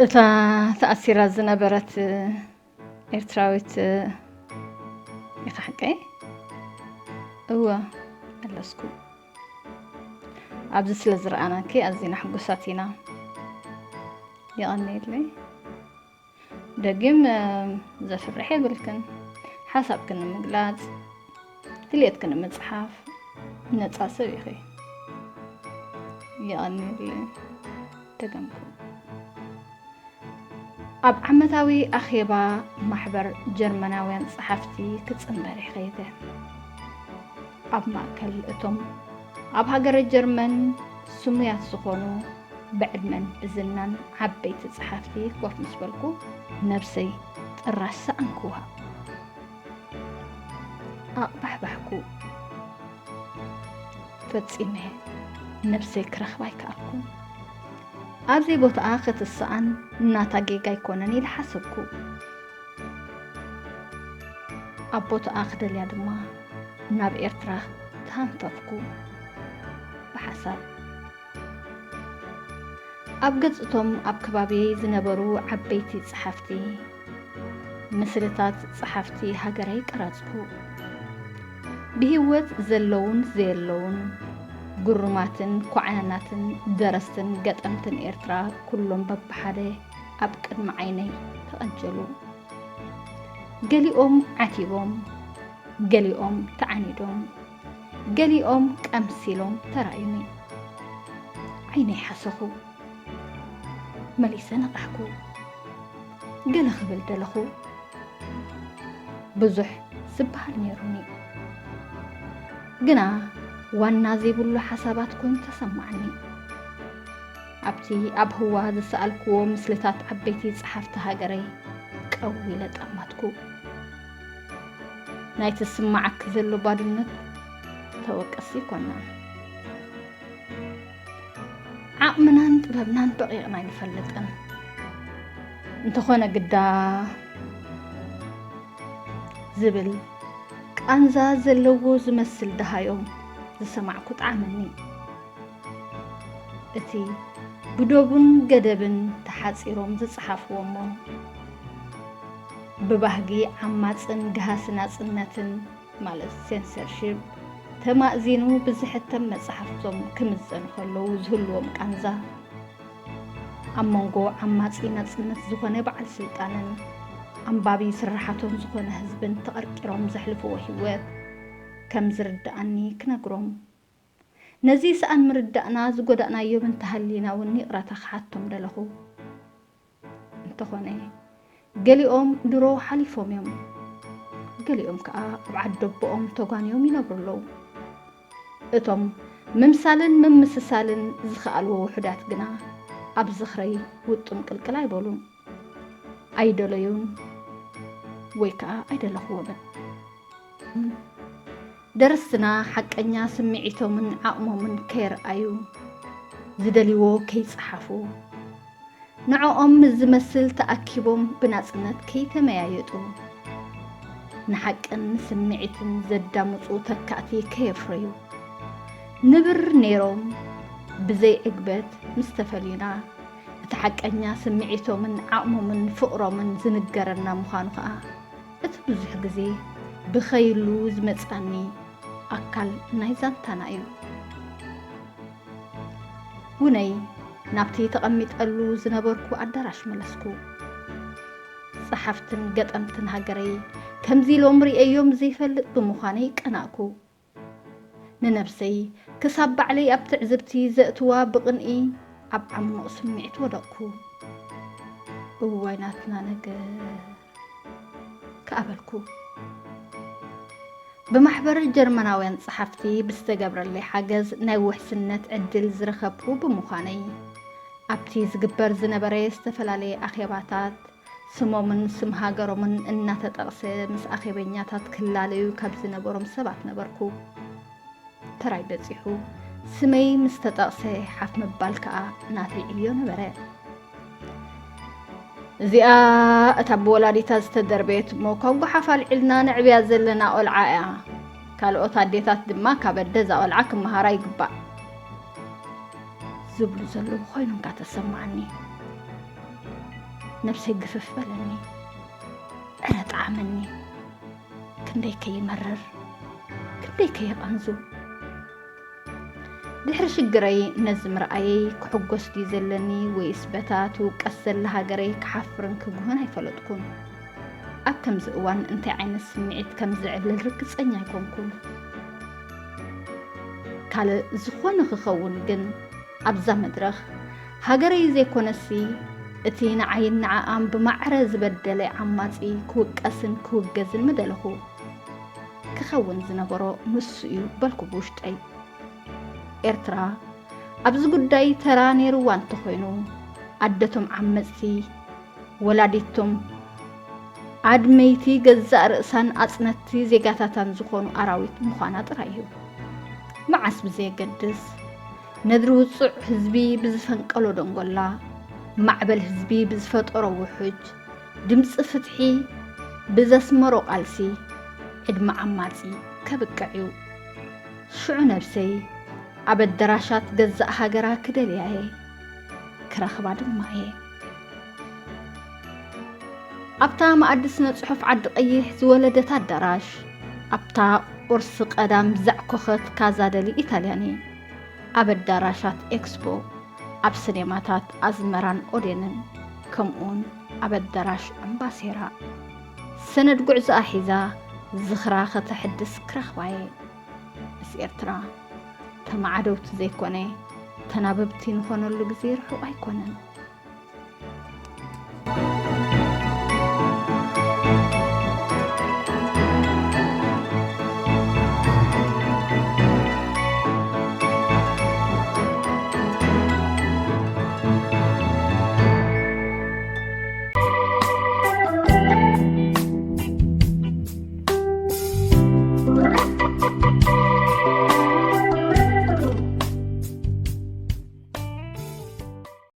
እታ ተኣሲራ ዝነበረት ኤርትራዊት ኢኻ ሓቀይ? እወ፣ መለስኩ። ኣብዚ ስለ ዝረኣናኪ ኣዚና ሕጉሳት ኢና። የቐንየለይ። ደጊም፣ እ፣ ዘፍርሕ የብልክን። ሓሳብክን ንምግላጽ፣ ድልየትክን ንምጽሓፍ ነጻ ሰብ ኢኺ። የቐንየለይ። ደገምኩ። ኣብ ዓመታዊ ኣኼባ ማሕበር ጀርመናውያን ጸሓፍቲ ክጽንበር ይኸይደ። ኣብ ማእከል እቶም ኣብ ሃገረ ጀርመን ስሙያት ዝኾኑ ብዕድመን ብዝናን ዓበይቲ ጸሓፍቲ ኮፍ ምስ በልኩ፣ ነብሰይ ጥራሽ ሰኣንኩዋ። ኣቕባሕባሕኩ። ፈጺመ ነብሰይ ክረኽባ ኣይከኣልኩን። ኣብዚ ቦታኣ ክትሰኣን ናታ ጌጋ ኣይኮነን ኢለ ሓሰብኩ። ኣብ ቦታኣ ክደልያ ድማ ናብ ኤርትራ ተሃንፈፍኩ ብሓሳብ። ኣብ ገጽ እቶም ኣብ ከባቢየይ ዝነበሩ ዓበይቲ ጸሓፍቲ፣ ምስልታት ጸሓፍቲ ሃገረይ ቀረጽኩ። ብህይወት ዘለዉን ዘየለዉን፣ ግሩማትን ኳዕናናትን ደረስትን ገጠምትን ኤርትራ ኩሎም በብሓደ ኣብ ቅድሚ ዓይነይ ተቐጀሉ። ገሊኦም ዓቲቦም፣ ገሊኦም ተዓኒዶም፣ ገሊኦም ቀምሲሎም ተራእዩኒ። ዓይነይ ሓሰኹ። መሊሰ ነቓሕኩ። ገለ ክብል ደለኹ። ብዙሕ ዝበሃል ነይሩኒ። ግና ዋና ዘይብሉ ሓሳባት ኮይኑ ተሰማዓኒ። ኣብቲ ኣብ ህዋ ዝሰኣልክዎ ምስልታት ዓበይቲ ጸሓፍቲ ሃገረይ ቀው ኢለ ጠመትኩ። ናይቲ ዝስማዓኪ ዘሎ ባዶነት ተወቀሲ ኣይኮናን። ዓቕምናን ጥበብናን በቒቕና ኣይንፈልጥን። እንተኾነ ግዳ ዝብል ቃንዛ ዘለዎ ዝመስል ደሃዮም ዝሰማዕኩ ጠዓመኒ። እቲ ብዶብን ገደብን ተሓጺሮም ዝጸሓፍዎ እሞ ብባህጊ ዓማጽን ገሃሲ ናጽነትን ማለት ሴንሰርሺፕ ተማእዚኑ ብዝሕተም መጽሓፍቶም ክምዘኑ ከለዉ ዝህልዎም ቃንዛ፣ ኣብ መንጎ ዓማጺ ናጽነት ዝኾነ በዓል ስልጣንን ኣንባቢ ስርሓቶም ዝኾነ ህዝብን ተቐርቂሮም ዘሕልፍዎ ህይወት ከም ዝርድኣኒ ክነግሮም፣ ነዚ ሰኣን ምርዳእና ዝጎዳእናዮም እንተሃሊና እውን ይቕረታ ክሓቶም ደለኹ። እንተኾነ፣ ገሊኦም ድሮ ሓሊፎም እዮም። ገሊኦም ከኣ ኣብ ዓዲ ኣቦኦም ተጓንዮም ይነብሩ ኣለዉ። እቶም ምምሳልን ምምስሳልን ዝኸኣልዎ ውሑዳት ግና ኣብ ዝኽረይ ውጥም ቅልቅል ኣይበሉን። ኣይደለዩን ወይ ከኣ ኣይደለኽዎምን። ደረስትና ሓቀኛ ስምዒቶምን ዓቕሞምን ከየርኣዩ፣ ዝደልይዎ ከይጸሓፉ፣ ንዕኦም ምስ ዝመስል ተኣኪቦም ብናጽነት ከይተመያየጡ፣ ንሓቅን ንስምዒትን ዘዳምጹ ተካእቲ ከየፍረዩ፣ ንብር ነይሮም ብዘይ ዕግበት ምስ ተፈልዩና፣ እቲ ሓቀኛ ስምዒቶምን ዓቕሞምን ፍቕሮምን ዝንገረና ምዃኑ ከኣ፣ እቲ ብዙሕ ግዜ ብኸይሉ ዝመጻኒ ኣካል ናይ ዛንታና እዩ። ውነይ ናብቲ ተቐሚጠሉ ዝነበርኩ ኣዳራሽ መለስኩ። ጸሓፍትን ገጠምትን ሃገረይ ከምዚ ኢሎም ርእየዮም ዘይፈልጥ ብምዃነይ ቀናእኩ። ንነብሰይ ክሳብ ባዕለይ ኣብ ትዕዝብቲ ዘእትዋ ብቕንኢ ኣብ ዓሚቕ ስምዒት ወደቕኩ። እዋይ ናትና ነገር ከኣ በልኩ። ብማሕበር ጀርመናውያን ጸሓፍቲ ብዝተገብረለይ ሓገዝ ናይ ውሕስነት ዕድል ዝረኸብኩ ብምዃነይ፣ ኣብቲ ዝግበር ዝነበረ ዝተፈላለየ ኣኼባታት፣ ስሞምን ስም ሃገሮምን እናተጠቕሰ ምስ ኣኼበኛታት ክላለዩ ካብ ዝነበሮም ሰባት ነበርኩ። ተራይ በጺሑ፣ ስመይ ምስ ተጠቕሰ ሓፍ ምባል ከኣ ናተይ ዕዮ ነበረ። እዚኣ እታ ብወላዲታ ዝተደርበየት እሞ ካብ ጓሓፍ ኣልዒልና ነዕብያ ዘለና ቖልዓ እያ። ካልኦት ኣዴታት ድማ ካብ ኣደ እዛ ቖልዓ ክመሃራ ይግባእ። ዝብሉ ዘለዉ ኮይኖም ከኣ ተሰማዓኒ። ነብሰይ ግፍፍ በለኒ። ዕረ ጣዕመኒ። ክንደይ ከይመርር፣ ክንደይ ከየቐንዙ። ድሕሪ ሽግረይ ነዚ ምርኣየይ ክሕጎስ ድዩ ዘለኒ ወይስ በታ ትውቀስ ዘላ ሃገረይ ክሓፍርን ክጉህን ኣይፈለጥኩን። ኣብ ከምዚ እዋን እንታይ ዓይነት ስምዒት ከም ዘዕልል ርግጸኛ ኣይኮንኩን። ካልእ ዝኾነ ክኸውን ግን ኣብዛ መድረኽ ሃገረይ ዘይኮነሲ እቲ ንዓይን ንዓኣም ብማዕረ ዝበደለ ዓማጺ ክውቀስን ክውገዝን ምደለኹ። ክኸውን ዝነበሮ ንሱ እዩ በልኩ ብውሽጠይ። ኤርትራ ኣብዚ ጉዳይ ተራ ነይርዋ እንተኾይኑ፣ ኣደቶም ዓመጽቲ፣ ወላዲቶም ኣድመይቲ፣ ገዛእ ርእሳን ኣጽነትቲ ዜጋታታን ዝኾኑ ኣራዊት ምዃና ጥራይ እዩ። መዓስ ብዘየገድስ፣ ነድሪ ውጹዕ ህዝቢ ብዝፈንቀሎ ደንጎላ፣ ማዕበል ህዝቢ ብዝፈጠሮ ውሑጅ፣ ድምጺ ፍትሒ ብዘስመሮ ቃልሲ፣ ዕድመ ዓማጺ ከብቅዕ እዩ። ሽዑ ነብሰይ ኣብ ኣደራሻት ገዛእ ሃገራ ክደልያ እየ፣ ክረኽባ ድማ እየ። ኣብታ መኣዲ ስነ ጽሑፍ ዓዲ ቀይሕ ዝወለደት ኣዳራሽ፣ ኣብታ ቁርሲ ቀዳም ዘዕኮኸት ካዛ ደሊ ኢታልያኒ፣ ኣብ ኣዳራሻት ኤክስፖ፣ ኣብ ሲኔማታት ኣዝመራን ኦዴንን፣ ከምኡውን ኣብ ኣዳራሽ እምባሴራ ሰነድ ጉዕዞኣ ሒዛ ዝኽራ ከተሕድስ ክረኽባ እየ። ምስ ኤርትራ ተመዓደውቲ ዘይኮነ ተናበብቲ ንኾነሉ ግዜ ርሑቕ ኣይኮነን።